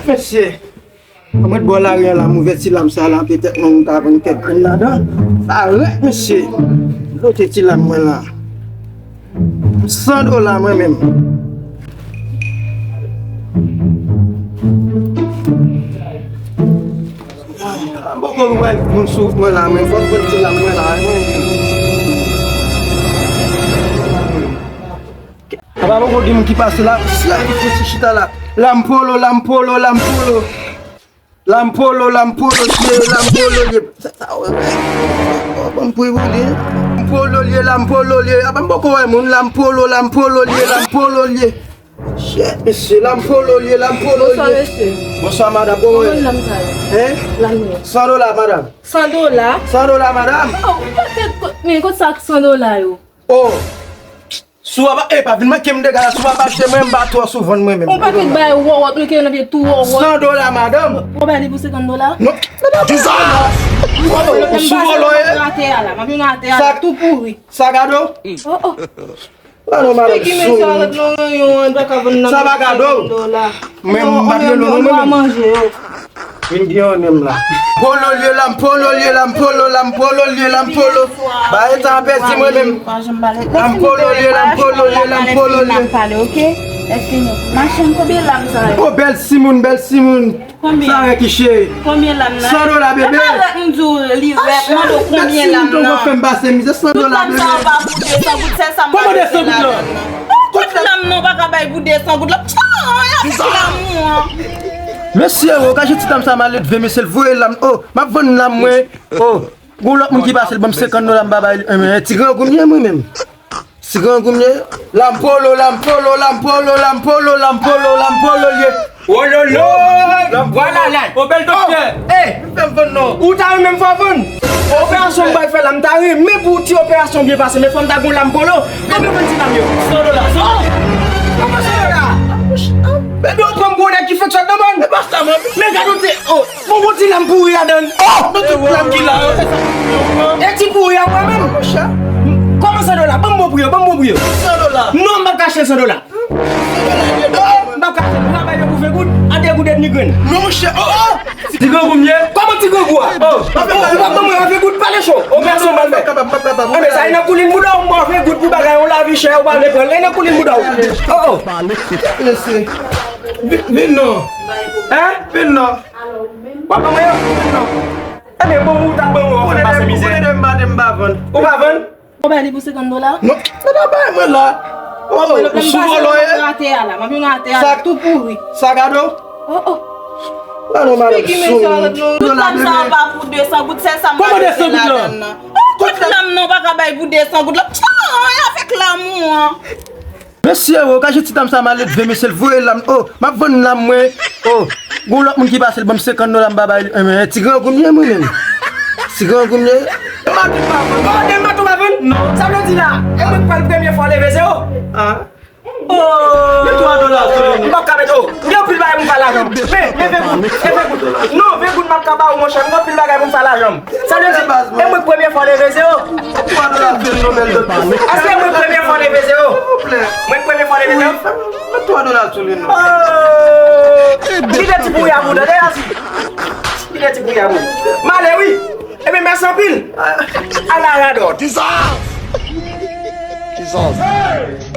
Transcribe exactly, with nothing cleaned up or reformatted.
Mesye, mwen bò lari an la, m ouvè ti lam sa la, petèt mwen m ka vann kèk grenn ladan. Arèt, mesye. Lote ti lam mwen la. San dola mwen menm. M poko wè moun sou mwen la, men fòk mwen di la mwen la, mwen. Apa poko gen moun ki pase la, sila ki fouti chita la. Lam polo, lam polo, lam polo. Lam polo, lam polo, cheri, lam polo, ye. Sa, sa, wè, wè. Oh, bon, pou evolye. Lam polo, ye, lam polo, ye. Apa m poko wè moun, lam polo, lam polo, ye, lam polo, ye. Shit, mesye, lam polo, ye, lam polo, ye. Bonswa, mesye. Bonswa, madanm, kòman w ye? Kòman lam sa ye? Hein? Lam yo. San dola, madanm. San dola? San dola, madanm. Oh, ou pa tèt kot, men kot sa ak san dola yo? Oh. Si w ap, e pa vin manke m dega la, si w ap achte mwen, m pa twò sou vann mwen menm. Ou pa tèt bay wòwòt, ou ke nan pye tou wòwòt. San dola, madanm. Ou bay li pou senkant dola? Non. Kisa? Oh, sou vòlò ye? M ap vin atè a la, m ap vin atè a la, tou pouri. Sa gade w? Oh, oh. Ba non, madanm, sou. Sa pa gade w. Men m pa gen non, non, men manje yo. Vin gen yon menm la. Polo lye lam, polo lye lam, polo lam, polo lye lam, polo. Ba eta an pèdi mwen menm. Lam polo lye lam, polo lye lam, polo lye. Pale, oke? Lè fini. Machann, konbyen lam sa yo? Oh, bèl simoun, bèl simoun. Konbyen? Sa rèk ki cheri. Konbyen lam nan? San dola, bebe. E pa rèk m di w li rèk, mande w konbyen lam nan. Bèl simoun, tonton fè m pase mizè, san dola, bebe. Tout lam sa yo pa pou de san goud, sèl sa m pa mete ladan nan. Tout lam nan w pa ka bay pou de san goud la. Tchan, y ap fè lanmou an. Mesye, oh, kache ti dam sa maledve, mesye, l voye lam. Oh, m ap vann lam mwen. Oh, gon lòt moun ki pase l ban m senkant dola, m pa bay li. Eh, men, ti grangou m ye mwen menm. Ti grangou m ye. Lam polo, lam polo, lam polo, lam polo, lam polo, lam polo ye. Wololo! Lam polo. Vwala la. O bèl doktè. Oh, eh, m fè m vann non. Ou ta renmen m fè w vann? Operasyon m pral fè la, m ta renmen pou ti operasyon byen pase, men fò m ta gon lam polo. Konbyen w vann ti lam yo? San dola. Oh! Kòman san dola? Epi w pran m pou yon nèg ki fèk sot nan mòn. E pa sa, man. Men gade w te, oh, bon, bon ti lam pouri ladan l. Oh! Nan tout lam ki la yo. E ti pouri a mwen menm. Kòman san dola? Ban m bon pri yo, ban m bon pri yo. San dola. Non, m p ap ka achte san dola. M p ap ka achte, m pa bay yo pou ven goud, a de goud edmi grenn. Non, monchè, oh, oh! Ti grangou m ye? Kòman ti grangou a? Oh, ou p ap ban mwen a ven goud, pale cho. Operasyon m pral fè. Enben, sa e nan koulin bouda w, m ba w ven goud pou bagay, yon lavi chè, ou pa vle pran l. E nan koulin bouda w. Oh, oh. Mesye. Vin, vin non. Hein? Vin non. W ap ban mwen yo? Vin non. Enben, bon, ou ta ban mwen, ou fè m pase mizè. Ou konnen m pa, m pa vann. Ou pa vann? Ou bay li pou senkant dola? Non, sa pa bay mwen la. Oh, ou sou vòlò ye? M ap vin atè a la, m ap vin atè a la, tou pouri. Sa gade w? Oh, oh. Ba non, madanm, sou. Tout lam sa yo pa pou de san goud, sèl sa m pa mete ladan nan. Oh, tout lam nan w pa ka bay pou de san goud la. Tchan, y ap fè lanmou an. Mesye, oh, kache ti dam sa maledve, mesye, l voye lam. Oh, m ap vann lam mwen. Oh, gon lòt moun ki pase l ban m senkant dola, m pa bay li. Eh, men, ti grangou m ye mwen menm. Ti grangou m ye. Matou pa vann. Oh, de matou pa vann? Non. Sa vle di la, e mwen k pral premye fwa leve zewo? Ah. Oh. Mete twa dola sou li. M p ap ka mete, oh. Gen anpil bagay pou m fè lajan m. Men, men ven goud, men ven goud. Non, ven goud m ap ka ba ou, monchè. M gen anpil bagay pou m fè lajan m. Sa vle di, e mwen k premye fwa leve zewo? Twa dola sou li, non, bèl doktè. Èske e mwen k premye fwa leve zewo? Silvouplè. Mwen k premye fwa leve zewo? Mete twa dola sou li, non. Oh. Kite ti pouri a pou tande, Yas. Kite ti pouri a pou. M ale, wi. Ebyen, mèsi anpil. Ala radòt. Jesus! Jesus!